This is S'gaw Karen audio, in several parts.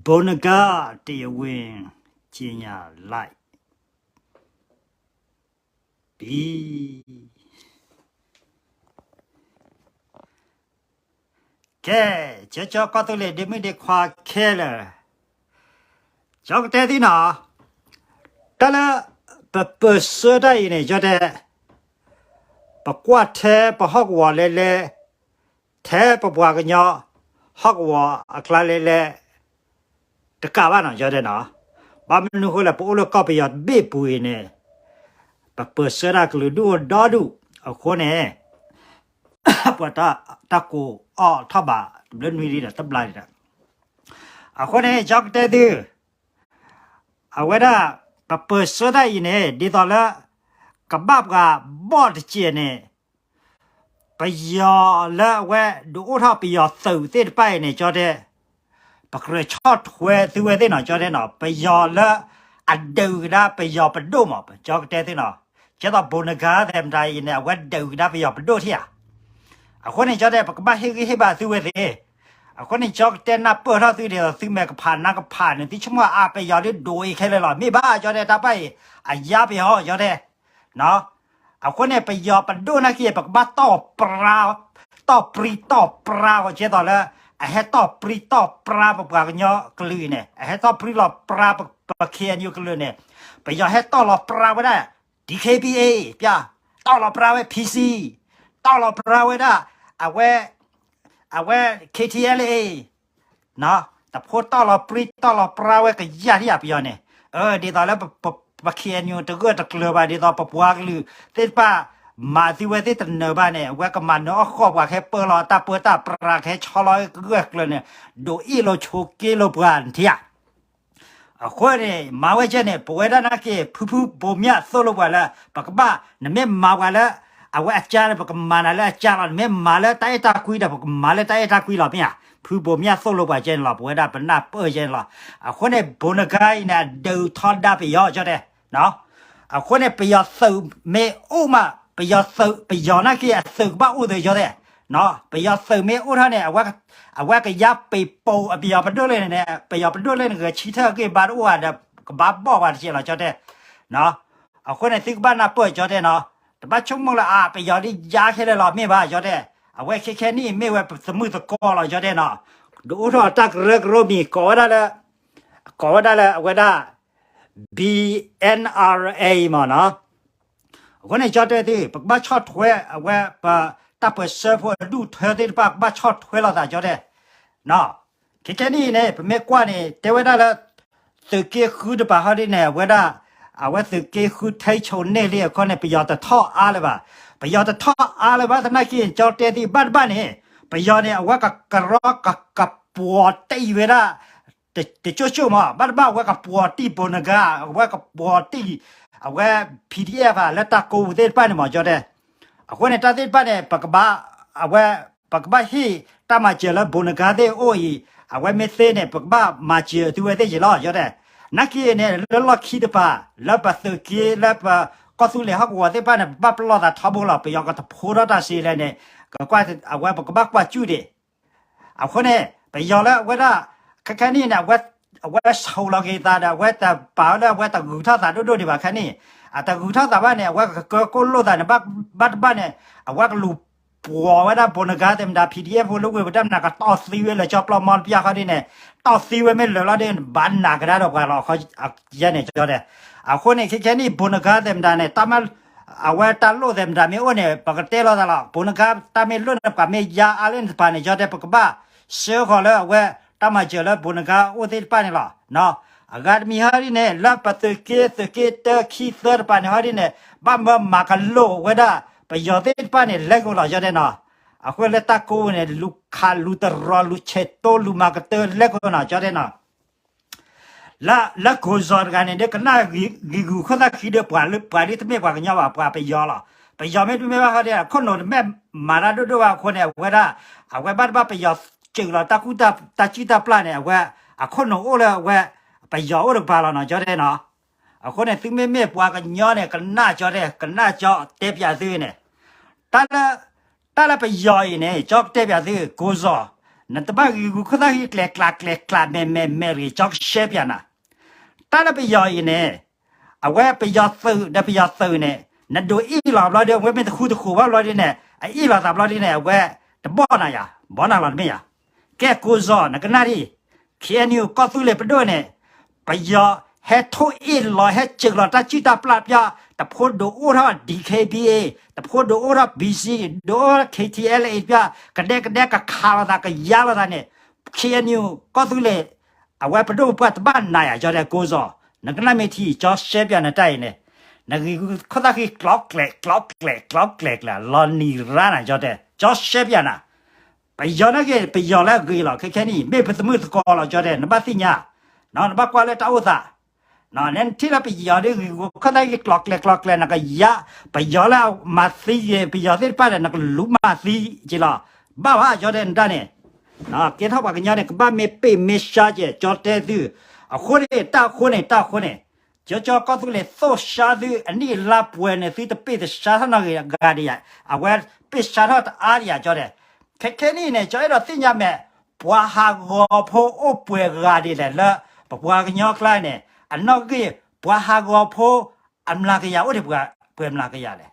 ဗိုလ်နဂါ တရားဝင် ကြေညာလိုက်ပြီ ကဲ, ကၠီကၠီကီၢ်သူလ့ၤ ဒ့မုၣ်ဒ့ခွါခဲလၢာ်, ကၠီကတဲသုနီၤ, တၢ်လၢ ပပၢၢ်ဆၢတၢ်အံၤန့ၣ် ကၠီတဲ, ပကွၢ်ထဲပဟီၣ်ကဝီၤလဲၤလဲၤ, ထဲပပှၤကညီ ဟီၣ်ကဝီၤအကျါလဲၤလဲၤ တကးဘၣ်နီၤ ကၠီတဲနီၤ, ဘၣ်မနုၤအဃိလဲၣ် ပအိၣ်လၢကီၢ်ပယီၤတဘ့ၣ်ပူၤအံၤန့ၣ် ပပၢၢ်ဆၢတၢ်ကလုာ်ဒူၣ်အိၣ်ဒီဒူၣ်အဃိန့ၣ် ပှၤတၢ်ကိးအီၣ်ထီၣ်ဘးတဘျီနွံလံဒီးတဘျီလံဒီး, အဃိန့ၣ် ကၠီကတဲသု, အဝဲဒၣ် ပပၢၢ်ဆၢတၢ်အံၤန့ၣ် ဒ်သိးလၢ ကဘၣ်ပှၤဘီၣ်တစဲးန့ၣ် ပယီၤလၢအဝဲဒုးအိၣ်ထီၣ်ပယီၤသုးသ့ၣ်တဖၣ်အံၤန့ၣ် ကၠီတဲ, ပကြၢးဆီၣ်ထွဲသုဝဲသ့ၣ်နီၤ ကၠီတဲနီၤ, ပယီၤလၢအဒုးကဒါပယီၤပဒိၣ်မး ကၠီကတဲသ့ၣ်နီၤ, ကဲသိး ဗိုလ်နဂါ သမ္မတ အံၤန့ၣ် အဝဲဒုးကဒါပယီၤပဒိၣ်ထံၣ်ဧါ. အဃိန့ၣ် ကၠီတဲ ပကဘၣ်ဟ့ၣ်ဂံၢ်ဟ့ၣ်ဘါသုဝဲသ့ၣ်, အဃိန့ၣ် ကၠီကတဲနၢ်ပၢၢ်ထီၣ်သုဒ်သိး သုမဲာ်ကဖးနါကဖးန့ၣ် သုဆိကမိၣ်အါ ပယီၤဒ်ဒိၣ်အံၤခဲလၢာ်လီၤ မ့ၢ်ဘၣ် ကၠီတဲ တၢ်ပၢ်အံၤ အယါပယီၤ ကၠီတဲ အဃိန့ၣ် ပယီၤပဒိၣ်နာ်က့ ပကဘၣ်တီၢ်ပြါ, တီၢ်ပြံတီၢ်ပြါအီၤ ကဲသိးလၢ အဟဲတီၢ်ပြံတီၢ်ပြါပပှၤကညီကလုာ်န့ၣ် အဟဲတီၢ်ပြံလီၤပြါပ ပ ခ့ၣ်အဲၣ်ယူၣ် ကလုာ်န့ၣ်, ပယီၤဟဲတီၢ်လီၤပြါဝဲဒၣ် ဒံၣ်ခ့ၣ်ပံၣ်အ့ၣ် ပျၢ်, တီၢ်လီၤပြါဝဲ ဖံစံ, တီၢ်လီၤပြါဝဲဒၣ် အဝဲ အဝဲ ခ့ၣ်ထံအဲလ်အ့ၣ် တဖိတီၢ်လီၤပြံတီၢ်လီၤပြါဝဲကယၢ်ထံၣ်ဧါ ပယီၤန့ၣ်, ဒ်သိးလၢ ပ ခ့ၣ်အဲၣ်ယူၣ် တဂၢၢ်တကျၢၤဘၣ် ဒ်သိးပပှၤကလုာ်သ့ၣ်တဖၣ် မၤသုဝဲသ့ၣ်တနၢၤဘၣ်န့ၣ် အဝဲကမၤနၢၤအီၣ်ဃီၣ်ပှၤ ကဟဲပၢလီၤတၢ်ပၢတၢ်ပြး ကဟဲဆီလီၤဂၢၢ်ကျၢၤန့ၣ် ဒိၣ်အ့ၣ်လိာ်ဆိးက့လိာ်ပှၤထံၣ်ဧါ. အဃိန့ၣ် မၤဝဲကဲန့ၣ် ပဝဲဒၣ်နာ်က့ ဖုဖုဘိးမၠၣ်သိၣ်လိပှၤလၢ ပကဘၣ် နမ့ၢ်မၤပှၤလၢ အဝဲအကါန့ၣ် ပကမၤနၤလၢအကါလီၤ, နမ့ၢ်မၤလၢတၢ်အဲၣ်တၢ်ကွံဒီး ပကမၤလၢတၢ်အဲၣ်တၢ်ကွံလီၤ မ့ၢ်ဧါ. ဖုဘိးမၠၣ်သိၣ်လိပှၤကဲန့ၣ်လီၤ ပဝဲဒၣ်ပနၢ်ပၢၢ်ကဲန့ၣ်လီၤ. အဃိန့ၣ် ဗိုလ်နဂါ အံၤန့ၣ် အဒုးထီဒါပယီၤ ကၠီတဲ အဃိန့ၣ် ပယီၤသုးမ့ၢ်အိၣ်မး ပယီၤသုး ပယီၤနာ်က့ အသုးကဘၣ်အိၣ်သုး ကၠီတဲ, ပယီၤသုးမ့ၢ်အိၣ်ထီၣ်န့ၣ် အဝဲကယါပ့ၤပိာ်အပယီၤပဒိၣ်လဲၣ်န့ၣ် ပယီၤပဒိၣ်လဲၣ်န့ၣ် ဂဲၤဆၢထၢၣ်အဂံၢ်ဘါတအိၣ်ဘၣ်ဒီး ကဘၣ်ဘီၣ်ပှၤတကဲလီၤ ကၠီတဲ. အဃိန့ၣ် သုကဘၣ်နၢ်ပၢၢ် ကၠီတဲနီၤ, တဘၣ်ဆိကမိၣ်လၢအါ ပယီၤဒ်ယါခဲလၢာ်လီၤ မ့ၢ်ဘၣ် ကၠီတဲ. အဝဲခဲခဲနံၣ် မ့ၢ်ဝဲပသမုၢ်သကိးလီၤ ကၠီတဲနီၤ, ဒုးအိၣ်ထီၣ်တၢ်ကရၢကရိမံၤ ကိးဝဲဒၣ်လၢ ကိးဝဲဒၣ်လၢအဝဲဒၣ် ဘံၣ်အဲၣ်အၣ်အၣ်အ့ၣ် မ့ၢ်နီၤ. အဃိန့ၣ် ကၠီတဲသု ပကဘၣ်ဆီၣ်ထွဲအဝဲ ပတၢ်ပၢၢ်ဆၢဖိအဒူၣ်ထၢသ့ၣ်တဖၣ် ကဘၣ်ဆီၣ်ထွဲလိာ်သး ကၠီတဲ. ခဲခဲနံၣ်အံၤန့ၣ် ပမ့ၢ်ကွၢ်န့ၣ် တဲဝဲဒၣ်လၢ သုးက့ဃုတပၤဟီဒ်န့ၣ် အဝဲဒၣ် အဝဲသုးက့ဃု ထိန်းချုပ် န့ၢ်လံအဃိန့ၣ် ပယီၤတထီၣ်အါလၢၤဘၣ်. ပယီၤတထီၣ်အါလၢၤဘၣ်သနာ်က့ ကၠီတဲသု ဘၣ်တဘၣ်န့ၣ် ပယီၤန့ၣ် အဝဲကကရီကကပှီၤတံၢ်ဝဲဒၣ် တကၠိၣ်ကၠိၣ်မး ဘၣ်တဘၣ်အဝဲကပှီၤတံၢ် ဗိုလ်နဂါ အဝဲကပှီၤတံၢ် အဝဲ PDF ဧါ လၢတၢ်ကိးပူၤသ့ၣ်တဖၣ်န့ၣ်မး ကၠီတဲ. အဃိန့ၣ် တၢ်သ့ၣ်တဖၣ်န့ၣ် ပကဘၣ် အဝဲ ပကဘၣ်ဟ့ၣ်တၢ်မၤစၢၤလၢ ဗိုလ်နဂါ သ့ၣ်အိၣ်အံၤ အဝဲမ့ၢ်သ့န့ၣ် ပကဘၣ်မၤစၢၤသုဝဲသ့ၣ်က့ၤလီၤ ကၠီတဲ. နာ်က့န့ၣ် လၢလီၢ်ခံတပၤ လၢပသုးက့ လၢပကီၢ်သူလ့ၤဟီၣ်ကဝီၤသ့ၣ်တဖၣ်န့ၣ် ပဘၣ်ပလီၢ်သးထီဘိလီၤ. ပယီၤကတဖိထီၣ်တၢ်စ့လဲၣ်န့ၣ် ကကွၢ် အဝဲပကဘၣ်ကွၢ်စူၣ်ဒံး အဃိန့ၣ် ပယီၤလၢအဝဲဒၣ် ခဲခဲနံၣ်န့ၣ် အဝဲဆိးလီၤက့ၤသးဒီး အဝဲတပာ်ဝဲလၢအဝဲတဂုၤထီၣ်သးဒိၣ်ဒိၣ်ဒံးဘၣ်ခဲနံၣ်, အတဂုၤထီၣ်သးဘၣ်န့ၣ် အဝဲကကၢကိၣ်လိာ်သးန့ၣ် ဘၣ်တဘၣ်န့ၣ် အဝဲကလူၤပှီၤဝဲဒၣ် ဗိုလ်နဂါ သ့ၣ်မတၤ PDF ဖိလၢဝ့ၢ်ပတဲမနၤ ကတီၢ်သံဝဲလၢကၠီပျီမီတပျၢ်ဃီဒ်န့ၣ် တီၢ်သံဝဲမ့ၢ်လၢာ်လီၤဒ်န့ၣ် ဘၣ်နာ်ကဒါဒီးပှၤလီၤ ယဲန့ၣ်ကၠီတဲ. အဃိန့ၣ် ခဲခဲနံၣ် ဗိုလ်နဂါ သ့ၣ်မတၤန့ၣ် တၢ်မ့ၢ် အဝဲတၢ်လိၣ်သ့ၣ်မတၤမ့ၢ်အိၣ်န့ၣ် ပကတဲလိာ်သးလီၤ. ဗိုလ်နဂါ တၢ်မ့ၢ်လိၣ်န့ၣ် ပှၤမ့ၢ်ယါအါလၢန့ၣ်တပၤန့ၣ် ကၠီတဲ ပကဘၣ်စၢဃီၤလၢအဝဲ တၢ်မၤစၢၤလၢ ဗိုလ်နဂါ အိၣ်သ့ၣ်တဖၣ်န့ၣ်လီၤ. အဂၤတမံၤဟီဒ်န့ၣ် လၢပသုးက့ သုးက့တၢ ခံ သၢတပၤန့ၣ်ဟီဒ်န့ၣ် ဘၣ်မၢမၤကလိာ်ဝဲဒၣ် ပယီၤသ့ၣ်တဖၣ်န့ၣ် လဲၤကိးလီၤ ကၠီတဲနီၤ. အဃိလၢတၢ်ကိးန့ၣ် လူၤခးလူၤတရီၤလူၤဆဲးတိလူၤမၤကတၢၢ်လဲၤကိးနီၤ ကၠီတဲနီၤ. လၢ လၢကိၢ်စီၤတဂၤန့ၣ် ဒ်ကနၣ်ဂံၢ်ဂူာ်ခိၣ်သၣ်ခံဒီး ပှၤလၢ ပှၤဒ်တမ့ၢ်ပှၤကညီဘၣ် ပှၤပယီၤလီၤ. ပယီၤမ့ၢ်တမ့ၢ်ဘၣ်ဟီဒ် အခိၣ်နူာ်တမ့ၢ်မၤတၢ်ဒိၣ်ဒိၣ်ဘၣ်အဃိန့ၣ် အဝဲဒၣ် အဝဲဘၣ်တဘၣ်ပယီၤစၢၤလီၤ တၢ်ကူၣ်တၢ် တၢ်စုၣ်တၢ်ပျၢ်န့ၣ် အဝဲ အခိၣ်နူာ်အိၣ်လၢအဝဲ ပယီၤအိၣ်တကပၤလီၤနီၤ ကၠီတဲနီၤ. အဃိန့ၣ် သုမ့မ့ၢ်ပှၤကညီန့ၣ် ကနၣ်ကၠီတဲ ကနၣ်ကၠီတဲပၠးသုန့ၣ် တၢ်လၢ တၢ်လၢပယီၤအံၤန့ၣ် ကၠီကတဲပၠးသု ကိၢ်စီၤ နတဘၣ်ဂံာ်ဂူာ်ခိၣ်သၣ်ဃံကျဲၤကျးကျဲၤကျးမဲာ်မဲာ်မဲာ်တဂ့ၤ ကၠီကဆှဲပၠးနၤ, တၢ်လၢပယီၤအံၤန့ၣ် အဝဲပယီၤသုးဒီးပယီၤသုးန့ၣ် နဒိးအ့ၣ်လီၤဘျီဒီး အဝဲမ့ၢ်တဃူတဃူးဘၣ်ဘျီဒ်န့ၣ် အအ့ၣ်လီၤသးဘျီဒ်န့ၣ် အဝဲတဘီၣ်နၤယၤ ဘီနၤလီၤတမ့ၢ်ယၤ, ကဲကိးစီၤ နကနၣ်ဒံး ခ့ၣ်အဲၣ်ယူၣ် ကီၢ်သူလ့ၤပဒိၣ်န့ၣ် ပယီၤဟဲထိၣ်အ့ၣ်လီၤ ဟဲစၢၤလီၤတၢ်စုၣ်တၢ်ပျၢ်ပျၢ် တဖိဒိးအိၣ်ထီၣ် D K B A တဖိဒိးအိၣ်ထီၣ် B C ဒိးအိၣ်ထီၣ် K T L A ပျၢ် ကဒဲကဒဲကခးလိာ်သး ကယါလိာ်သးန့ၣ် ခ့ၣ်အဲၣ်ယူၣ် ကီၢ်သူလ့ၤ အဝဲပဒိၣ်ပပှၢ်တဘၣ်နၤယၤ ကၠီတဲကိးစီၤ နကနၣ်မ့ၢ်ထံ ကၠီရှဲပၠးနတၢ်အံၤန့ၣ် နဂံာ်ဂူာ်ခိၣ်သၣ်ဃံကျီကျဲၤ ကျီကျဲၤ ကျီကျဲၤကျဲၤ လီၤနံၤရါနၤ ကၠီတဲ ကၠီရှဲပၠးနၤ ပယီၤနာ်က့ ပယီၤလၢအဂ့ၤလီၤ ခဲခဲနံၣ် မ့ၢ်ပသမုာ်သကိးလီၤ ကၠီတဲ နဘၣ်သ့ၣ်ညါ နဘၣ်ကွၢ်လၢတၢ်အိၣ်သး နထံၣ်လၢပယီၤဒ်ဂံာ်ဂူာ်ခိၣ်သၣ်ဃံကျီကျဲၤကျီကျဲၤ နကယါ ပယီၤလၢမၤသံဂ့ၤ ပယီၤသ့ၣ်တဖၣ်ဒီး နကလူၤမၤသံက့ၤလီၤ ဘၣ်ဝဲ ကၠီတဲ နတၢ်န့ၣ် ကဲထီၣ်ပှၤကညီန့ၣ် ကဘၣ်မ့ၢ်ပ့ၢ်မ့ၢ်ဆှါကဲ ကၠီတဲသု အဃိန့ၣ် တၢ်အဃိန့ၣ် တၢ်အဃိန့ၣ် ကၠီကၠီကီၢ်သူလ့ၤသိၣ်ဆှါသု အနံၣ်အလါပှဲၤန့ၣ် သုတပ့ၢ်တဆှါထီၣ်နီတဂၤဒံးယၤ အဝဲပ့ၢ်ဆှါထီၣ်တအါဒံးယၤ ကၠီတဲ ခဲခဲနံၣ်န့ၣ် ကၠီအဲၣ်ဒိးသ့ၣ်ညါမဲာ် ပှၤဟးဂီၤဖိအိၣ်ပှဲၤဂၤဒ်လဲၣ်လၢ ပပှၤကညီအကျါန့ၣ် အနီၣ်ဂံၢ် ပှၤဟးဂီၤဖိ အမျးကယၤအိၣ်ဒံးပှဲၤမျးကယၤလဲၣ်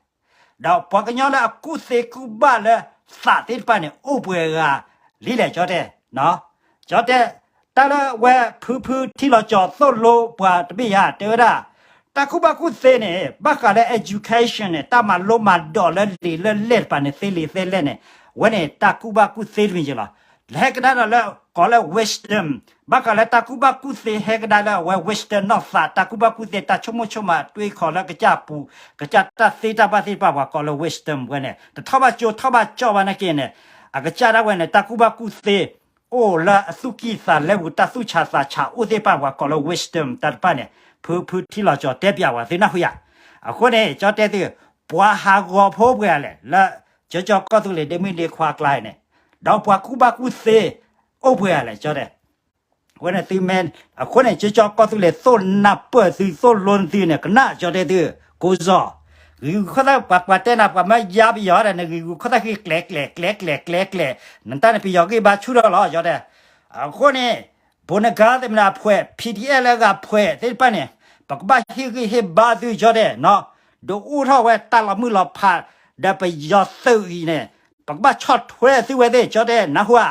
ဒီးပှၤကညီလၢအကူၣ်သ့ကူၣ်ဘၣ်လၢသးသ့ၣ်တဖၣ်န့ၣ် အိၣ်ပှဲၤဂၤလံလဲၣ် ကၠီတဲ ကၠီတဲ တၢ်လၢဝဲဖုဖုထံလီၤကၠီၤသိၣ်လိပှၤတဘ့ၣ်ယါ တဲဝဲဒၣ် တၢ်ကူၣ်ဘၣ်ကူၣ်သ့န့ၣ် ဘၣ်ဃးလၢ education န့ၣ် တၢ်မၤလိမၤဒိးလၢလံာ်လၢလဲၢ်တဖၣ်န့ၣ် သ့လံာ်သ့လဲၢ်န့ၣ် ဝဲန့ၣ်တၢ်ကူၣ်ဘၣ်ကူၣ်သ့တမံၤက့လီၤ ဟဲကဒါဒီးလၢကိးလၢ wisdom ဘၣ်ဃးလၢတၢ်ကူၣ်ဘၣ်ကူၣ်သ့ဟဲကဒါလၢအဝဲ wisdom နီၢ်သး တၢ်ကူၣ်ဘၣ်ကူၣ်သ့ တၢ်ဆိကမိၣ်ဆိကမး တွေးခေါ်လၢကစၢ်ပူၤ ကစၢ်တၢ်သ့တၢ်ဘၣ်သ့ၣ်တဖၣ် ပှၤကိးလၢ wisdom ဝဲန့ၣ် တထီၣ်ဘၣ်ကၠိထီၣ်ဘၣ်ကၠီဘၣ်နာ်က့န့ၣ် အကစၢ်ဒၣ်ဝဲန့ၣ် တၢ်ကူၣ်ဘၣ်ကူၣ်သ့ အိၣ်လၢအသူၣ်ကံၢ်သးလဲပူၤ တၢ်သူၣ်ဆးသးဆးအိၣ်သ့ၣ်တဖၣ် ပှၤကိးလၢ wisdom တၢ်တဖၣ်န့ၣ် ဖုဖုထံလီၤကၠီၤတဲပၠးဝဲသုနၢ်ဟူယၤ အဃိန့ၣ် ကၠီတဲသု ပှၤဟးဂီၤဖိပှဲၤဂၤလဲၣ် လၢကၠီကၠီကီၢ်သူလ့ၤဒ့မုၣ်ဒ့ခွါအကျါန့ၣ် ဒီးပှၤကူၣ်ဘၣ်ကူၣ်သ့ အိၣ်ပှဲၤဂၤလဲၣ် ကၠီတဲ ဝဲန့ၣ်သုမ့ၢ် အဃိန့ၣ် ကၠီကၠီကီၢ်သူလ့ၤသိၣ်နၢ်ပၢၢ်သု သိၣ်လိသုန့ၣ် ကနၣ်ကၠီတဲသု ကိးစီၤ ဂံာ်ဂူာ်ခိၣ်သၣ်ပှၤပှၤတဲနၤ ပှၤမၢယါပယီၤဒီး နဂံာ်ဂူာ်ခိၣ်သၣ်ဃံကျဲၤကျဲၤ ကျဲၤကျဲၤ ကျဲၤကျဲၤ နတၢ်န့ၣ် ပယီၤဂံၢ်ဘါဆူၣ်ထီၣ်လီၤ ကၠီတဲ အဃိန့ၣ် ဘိနကါသ့ၣ်မနၤဖှဲး P D F လၢအဂၤဖှဲးသ့ၣ်တဖၣ်န့ၣ် ပကဘၣ်ဟ့ၣ်ဂံၢ်ဟ့ၣ်ဘါသု ကၠီတဲ ဒုးအိၣ်ထီၣ်ဝဲတၢ်လီၤမုၢ်လီၤဖး ဒီးပယီၤသုးအံၤန့ၣ် ပကဘၣ်ဆီၣ်ထွဲသုဝဲသ့ၣ် ကၠီတဲ နၢ်ဟူဧါ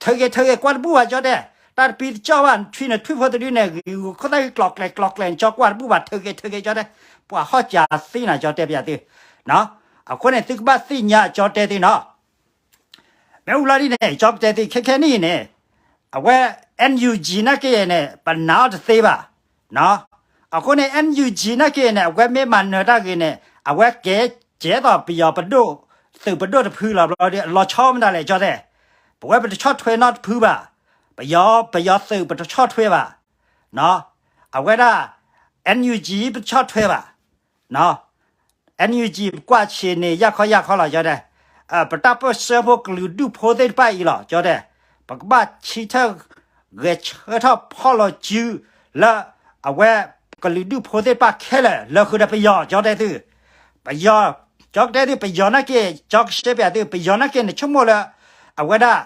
ထုးဂ့ၤထုးဂ့ၤကွၢ်တဘူၣ်ဘၣ် ကၠီတဲ တၢ်တပံတကၠီၣ်ဘၣ် ထွံၣ်န့ၣ်ထွံၣ်ဖိတဒုန့ၣ် ဂံာ်ဂူာ်ခိၣ်သၣ်ဃံကျိးကျဲၤကျိးကျဲၤ နကၠီကွၢ်တဘူၣ်ဘၣ် ထုးဂ့ၤထုးဂ့ၤ ကၠီတဲ ပှၤဟီၣ်စၢၤသ့နၤ ကၠီတဲပၠးသု အဃိန့ၣ် သုကဘၣ်သ့ၣ်ညါ ကၠီတဲသုနီၤ မ့ၢ်အူလီၤဒ်န့ၣ် ကၠီကတဲသု ခဲခဲနံၣ်အံၤန့ၣ် အဝဲ N U G နာ်က့န့ၣ် ပနာ်အီၤတသ့ဘၣ်. အဃိန့ၣ် N U G နာ်က့န့ၣ် အဝဲမ့ၢ်မၤနၢၤတၢ်ဂ့ၤန့ၣ် အဝဲကဲကဲသိးပယီၤပဒိၣ် သုးပဒိၣ်တဖုလီၤဘျီဒီး အလီၤဆီမတၤလဲၣ် ကၠီတဲ. ပဝဲပတဆီၣ်ထွဲနီတဖုဘၣ်. ပယီၤ ပယီၤသုးပတဆီၣ်ထွဲဘၣ်. အဝဲဒၣ် N U G ပဆီၣ်ထွဲဘၣ်. N U G ပကွၢ်ဆ့ၣ်န့ၣ် ယၢ်ခီယၢ်ခီလီၤ ကၠီတဲ. ပတၢ်ပၢၢ်ဆၢဖိကလုာ်ဒူၣ်ဖိသ့ၣ်တဖၣ်အံၤလီၤ ကၠီတဲ. ပကဘၣ်ဆံထၢၣ်ဂဲၤဆၢထီၣ်ဖီၣ်လီၤစုလၢ အဝဲကလုာ်ဒူၣ်ဖိသ့ၣ်တဖၣ်ခဲလၢာ် လၢဃုာ်ဒီးပယီၤ ကၠီတဲသု. ပယီၤ ကၠီတဲသု ပယီၤနာ်က့ ကၠီကရှဲပၠးသု ပယီၤနာ်က့န့ၣ် ဆိကမိၣ်လၢ အဝဲဒၣ်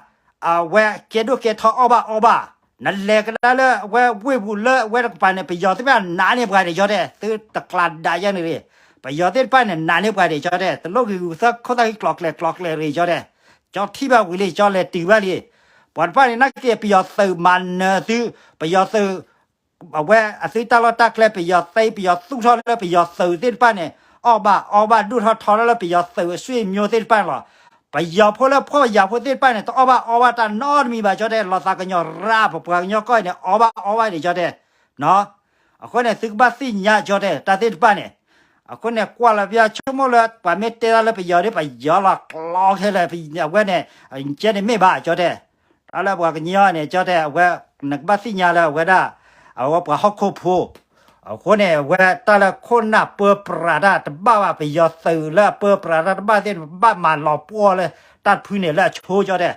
အဝဲကဲဒိၣ်ကဲထီအီၣ်ဘၣ်အီဘၣ်. နလဲၤကဒါလၢအဝဲဝ့ၢ်ပူၤလၢအဝဲတကပၤန့ၣ် ပယီၤသ့ၣ်တဖၣ်နာ်န့ၢ်ပှၤဒံး ကၠီတဲ. သုတကျးဒၣ်ယဲန့ၣ်ရံၣ်. ပယီၤသ့ၣ်တဖၣ်န့ၣ် နာ်န့ၢ်ပှၤဒံး ကၠီတဲ. တလိၣ်ဂ့ၤဂူာ်သၣ်ခိၣ်သၣ်ဂ့ၤကျိးကျဲၤကျိးကျဲၤရံၣ် ကၠီတဲ. ကၠီထံၣ်ဘၣ်ဝံၤလံ ကၠီလဲၤတုၤဘၣ်လံ. ပှၤတဖၣ်န့ၣ် နာ်က့ ပယီၤသုးမၤနၢၤသု ပယီၤသုး အဝဲအသုတၢ်လီၢ်တၢ်ကျဲ ပယီၤသ့ ပယီၤသူၣ်ထီၣ်လၢပယီၤသုးသ့ၣ်တဖၣ်န့ၣ် အီၣ်ဘၣ်အီဘၣ်ဒိၣ်ထီၣ်ထီထီၣ်လၢပယီၤသုးအဆွေမျိုးသ့ၣ်တဖၣ်န့ၣ်လီၤ. ပယီၤဖိလၢဖှီၣ်ယာ်ဖိသ့ၣ်တဖၣ်န့ၣ် တအီၣ်ဘၣ်အီဘၣ်တၢ်နီတမံၤဘၣ် ကၠီတဲ. လီၤသးကညီၤရၣ် ပပှၤကညီကီၢ်အံၤန့ၣ် အီဘၣ်အီဘၣ်ဒံး ကၠီတဲ. အဃိန့ၣ် သုကဘၣ်သ့ၣ်ညါ ကၠီတဲ တၢ်သ့ၣ်တဖၣ်န့ၣ်. အဃိန့ၣ် ကွၢ်လီၤပျၢ်ဆိကမိၣ်လၢ ပှၤမ့ၢ်တဲတၢ်လၢပယီၤဒီး ပယီၤလီၤကျီခဲလၢာ် အဝဲန့ၣ် ကဲန့ၣ်မ့ၢ်ဘၣ် ကၠီတဲ. တၢ်လၢပှၤကညီန့ၣ် ကၠီတဲ အဝဲ နကဘၣ်သ့ၣ်ညါလၢအဝဲဒၣ် အဝဲပှၤဟီၣ်ခိၣ်ဖိ အဃိန့ၣ် အဝဲတၢ်လၢခိၣ်နၢ်ပၢပြးတၢ်တဘၣ်ဘၣ် ပယီၤသုးလၢအပၢပြးတၢ်တဘၣ်သ့ၣ် ပဘၣ်မၤလီၤပှီၢ်လၢတၢ်တဖုန့ၣ်လၢအဆိ ကၠီတဲ.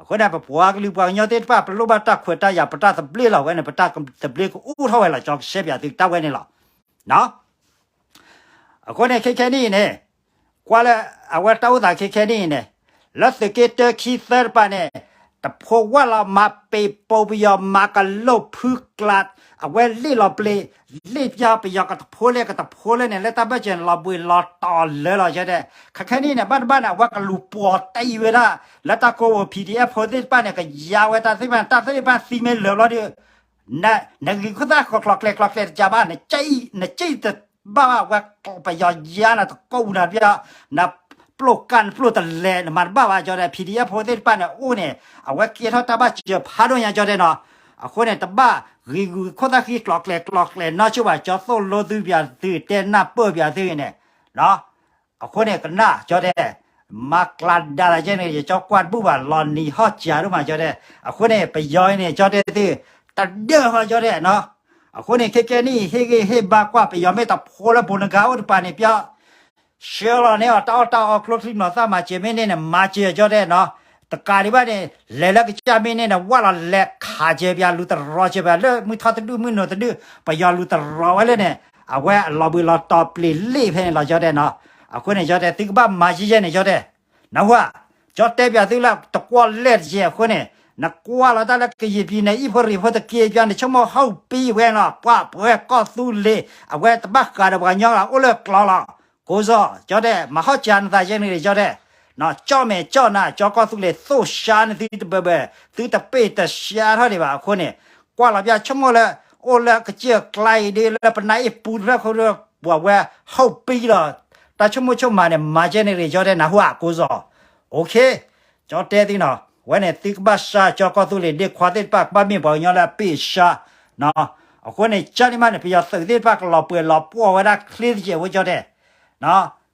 အဃိန့ၣ် ပပှၤကလုာ်ပှၤကညီသ့ၣ်တဖၣ် ပလိၣ်ဘၣ်တၢ်ခွဲးတၢ်ယာ် ပတၢ်သဘျ့လီၤ ဝဲန့ၣ် ပတၢ်သဘျ့ကအိၣ်ထီၣ်ဝဲလီၤ ကၠီကရှဲပၠးသု တၢ်ဝဲန့ၣ်လီၤ. အဃိန့ၣ် ခဲခဲနံၣ်အံၤန့ၣ် ကွၢ်လၢအဝဲတၢ်အိၣ်သးခဲခဲနံၣ်အံၤန့ၣ် လၢသုးက့တၢခံသၢတဖၣ်န့ၣ် ပယီၤကတဖိဝဲလီၤ မၤပ့ၤပိာ်ပယီၤ မၤကလိာ်ဖုကျး အဝဲလ့ၣ်လီၤပျ့ၤ လ့ၣ်ပျီ ပယီၤကတဖိလဲၣ်ကတဖိလဲၣ်န့ၣ် လၢတၢ်ဘၢၣ်စၢၤန့ၣ် လီၤဘှံးလီၤတီၤလၢာ်လီၤ ကၠီတဲ. ခဲခဲနံၣ်န့ၣ် ဘၣ်တဘၣ်န့ၣ် အဝဲကလူၤပိာ်တံၢ်ဝဲဒၣ် လၢတၢ်ကိးဝဲ P D F ဖိသ့ၣ်တဖၣ်န့ၣ် ကယါဝဲတၢ်သ့ၣ်တဖၣ်န့ၣ် တၢ်သ့ၣ်တဖၣ်သံမ့ၢ်လၢာ်ဘျီဒီး နဂံၢ်ခိၣ်သၣ်ဃီၤကျဲၤကျီၤကျဲၤတကးဘၣ် နစံၣ်တဘၣ်ဘၣ် အဝဲပယီၤယါနၤတကိးပူၤနၤတဘျီ နပျိၢ်ကၢ်နပျိၢ်တလဲၤ နမၤတဘၣ်ဘၣ် ကၠီတဲ. P D F ဖိသ့ၣ်တဖၣ်န့ၣ် အိၣ်န့ၣ် အဝဲကဲထီၣ်တၢ်ဘၣ်စၢၤဖးဒိၣ်ညါ ကၠီတဲနီၤ. အဃိန့ၣ် တဘၣ်ဂံၢ်ဂုာ်ခိၣ်သၣ်ဃံကျီၤကျဲၤကျီၤကျဲၤနီၢ်ဆိၣ်ဘၣ် ကၠီသိၣ်လိသုပယီၤသုတဲနၢ်ပၢၢ်ပယီၤသုန့ၣ် အဃိန့ၣ် ကနၣ် ကၠီတဲ, မၤကျါဒါလၢကဲန့ၣ် ယကၠီကွၢ်တဘူၣ်ဘၣ် လီၤနံၤဟီၣ်စှၤဒိၣ်မး ကၠီတဲ. အဃိန့ၣ် ပယီၤအံၤန့ၣ် ကၠီတဲသု တဒၢၣ်ဟီ ကၠီတဲနီၤ. အဃိန့ၣ် ခဲကဲနံၣ် ဟ့ၣ်ဂံၢ်ဟ့ၣ်ဘါကွၢ် ပယီၤမ့ၢ်တဖိလၢဘိးနဂၤအိၣ်တပၤန့ၣ် ပျီ ဆှၢလီၤန့ၢ်အီၤ တၢ်အီၣ်တၢ်အီ ကျိချံမျိာ်သၣ် မၤစၢၤမ့ၢ်န့ၢ်န့ၣ် မၤစၢၤ ကၠီတဲနီၤ. တကးဒံးဘၣ်န့ၣ် လဲၤလၢကစၢ်မ့ၢ်န့ၢ်န့ၣ် ဝၢ်လီၤလဲၤခးစၢၤပယီၤ လူၤတရီစၢၤပယီၤ လၢမုၢ်ထီၣ်တဒူၣ်မုၢ်နိၤတဒူၣ် ပယီၤလူၤတရီဝဲလၢန့ၣ် အဝဲအလီၤဘှံးလီၤတီၤပျ့ၤလ့ၣ်ဖဲန့ၣ်လီၤ ကၠီတဲနီၤ. အဃိန့ၣ် ကၠီတဲ သုကဘၣ်မၤယဲၢ်ယဲၢ်န့ၣ် ကၠီတဲ နၢ်ဟူဧါ. ကၠီတဲပျီသုလၢတကွီၢ်လဲၢ်တကဲး အဃိန့ၣ် နကွၢ်လီၤတၢ်လၢကယံာ်ပံၤန့ၣ် အံၣ်ဖိရံးဖိတက့ၢ်ပျီန့ၣ် ဆိကမိၣ်ဟီၣ်ပံဝဲနီၤ ပှၤပှဲၤကီၢ်သူလ့ၤ အဝဲတဘၣ်ဃးဒီးပှၤကညီလီၤ အိၣ်လၢကျီလီၤ. ကိးစီၤ ကၠီတဲ မၤဟီၣ်စှၤနသးယဲၢ်န့ၣ် ကၠီတဲ ကၠီမဲာ်ကၠီနၤ ကၠီကီၢ်သူလ့ၤ သိၣ်ဆါန့ၢ်သုတဘၢဘၢ သုတပ့ၢ်တဆါထီၣ်ဒံးဘၣ် အဃိန့ၣ် ကွၢ်လီၤပျီဆိကမိၣ်လၢ အိၣ်လၢကစၢၢ်ကျါအံၤဒ်လၢပနၢ်အ့ၣ်ပူတဖျၢၣ်ခိၣ်ဒီး ပှၤဝဲဟီၣ်ပံလီၤ. တၢ်ဆိကမိၣ်ဆိကမးန့ၣ် မၤကဲန့ၣ်ရ့ၣ် ကၠီတဲ နၢ်ဟူဧါ ကိးစီၤ. ကၠီတဲသုနီၤ ဝဲန့ၣ်သုကဘၣ်ဆါ ကၠီကီၢ်သူလ့ၤ ဒ့ခွါသ့ၣ်တဖၣ် ကဘၣ်မ့ၢ်ပှၤကညီလၢအပ့ၢ်အဆါ အဃိန့ၣ် ကၢ်န့ၣ်မးန့ၣ် ပယီၤသုးသ့ၣ်တဖၣ်ကလီၤပှဲၤလီၤပှီၢ်ဝဲဒၣ်ချ့တကဲးဝဲ ကၠီတဲ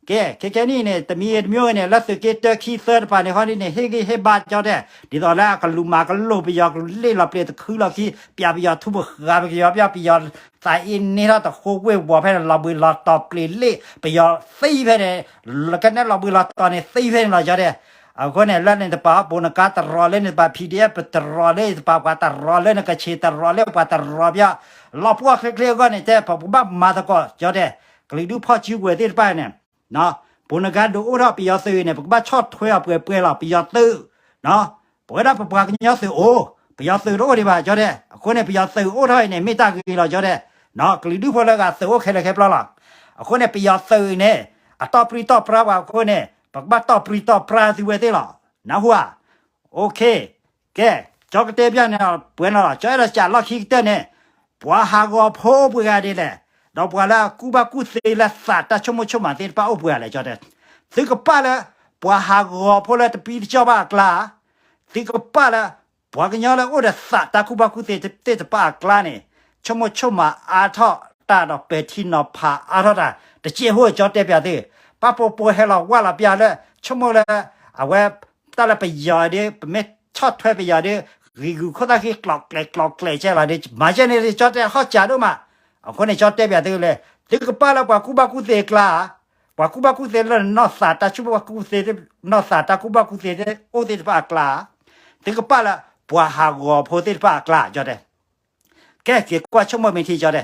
ကဲ ခဲကဲနံၣ်န့ၣ် တမံၤတမံၤန့ၣ် လၢသုးက့တၢခံသၢတပၤန့ၣ် ခီဒ်န့ၣ် ဟ့ၣ်ဂံၢ်ဟ့ၣ်ဘါ ကၠီတဲ ဒ်သိးလၢအကလူၤမၤကလိာ်ပယီၤ ကလူၤလ့ၣ်လီၤပျ့ၤတခုလီၢ်ခံ ပျီပယီၤထူပဃာ်ပယီၤ ပျီပယီၤသးအ့န့ၢ်ထီၣ်တဃိဝ့ၢ်ဝီၤဖဲန့ၣ် လီၤဘှံးလီၤတီၤပျ့ၤလ့ၣ် ပယီၤသံဖဲန့ၣ် လၢကနဲလီၤဘှံးလီၤတီၤန့ၣ်သံဖဲန့ၣ်လီၤ ကၠီတဲ. အဃိန့ၣ် လၢန့ၣ်တပၤ ဘိးနကါတရီလၢန့ၣ်တပၤ P D F တရီလၢန့ၣ်တပၤ ပှၤတရီလၢန့ၣ် ကဆ့ၣ်တရီလၢပှၤတရီပျီ လီၤပှီၢ်ချ့ချ့အဂီၢ်န့ၣ် တဲ ပကဘၣ်မၤသကိး ကၠီတဲ ကလုာ်ဒူၣ်ဖီၣ်စုကဝဲၤသ့ၣ်တဖၣ်န့ၣ် ဘိးနကါဒုးအိၣ်ထီၣ်ပယီၤသုးန့ၣ် ပကဘၣ်ဆီၣ်ထွဲအီၤပှဲၤပှဲၤလီၤ ပယီၤသုး ပဝဲဒၣ်ပပှၤကညီသုးအိၣ် ပယီၤသုးတအိၣ်ဒံးဘၣ် ကၠီတဲ. အဃိန့ၣ် ပယီၤသုးအိၣ်ထီၣ်အံၤန့ၣ် မ့ၢ်တၢ်ဂ့ၤလီၤ ကၠီတဲ ကလုာ်ဒူၣ်ဖိလၢဂၤသုးအိၣ်ခဲလၢာ်ခဲပျီလီၤ. အဃိန့ၣ် ပယီၤသုးအံၤန့ၣ် အတီၢ်ပြံတီၢ်ပြါပှၤအဃိန့ၣ် ပကဘၣ်တီၢ်ပြံတီၢ်ပြါသုဝဲသ့ၣ်လီၤ နၢ်ဟူဧါ. ကဲ ကၠီကတဲပျီန့ၣ် ပှဲၤနီၤလီၤ ကၠီအဲၣ်ဒိးစးလီၢ်ခံကတၢၢ်န့ၣ် ပှၤဟးဂီၤဖိအိၣ်ပှဲၤဂၤဒ်လဲၣ် ဒီးပှၤလၢအကူၣ်ဘၣ်ကူၣ်သ့လၢသးတၢ်ဆိကမိၣ်ဆိကမးသ့ၣ်တဖၣ်အိၣ်ပှဲၤဂၤလဲၣ် ကၠီတဲ. သုကပာ်လၢ ပှၤဟးဂီၤဖိလၢတပံတကၠီၣ်ဘၣ်အကျါ သုကပာ်လၢ ပှၤကညီလၢအိၣ်ဒီးသးတၢ်ကူၣ်ဘၣ်ကူၣ်သ့သ့ၣ်တဖၣ်အကျါန့ၣ် ဆိကမိၣ်ဆိကမးအါထီၣ်တၢ်ဒီးပဲာ်ထံနီၤဖးအါထီၣ်တၢ် တကဲးဖိ ကၠီတဲပျီသု ပာ်ပိာ်ပိာ်ဟဲလီၤဝၢ်လီၤပျီလၢ ဆိကမိၣ်လၢ အဝဲ တၢ်လၢပယီၤဒီး ပမ့ၢ်ဆီၣ်ထွဲပယီၤဒီး ဂံၢ်ဂုာ်ခိၣ်သၣ်ဃံကျီၤကျဲၤကျီၤကျဲၤကဲလီၤဒီး မၤကဲန့ၣ် ကၠီတဲဟီၣ်စးဒိၣ်မး. အဃိန့ၣ် ကၠီတဲပျီသုလၢ သုကပာ်လၢပှၤကူၣ်ဘၣ်ကူၣ်သ့အကျါ ပှၤကူၣ်ဘၣ်ကူၣ်သ့လၢနီၢ်သးတၢ်ကူၣ်ဘၣ်ကူၣ်သ့ နီၢ်သးတၢ်ကူၣ်ဘၣ်ကူၣ်သ့အိၣ်သ့ၣ်တဖၣ်အကျါ သုကပာ်လၢ ပှၤဟးဂီၤဖိသ့ၣ်တဖၣ်အကျါ ကၠီတဲ ကဲ က့ၤကွၢ်ဆိကမိၣ်မ့ၢ်ထံ ကၠီတဲ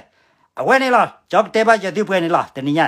အဝဲန့ၣ်လီၤ ကၠီကတဲဘၣ်ယသုပှဲၤန့ၣ်လီၤ တနံၤညါ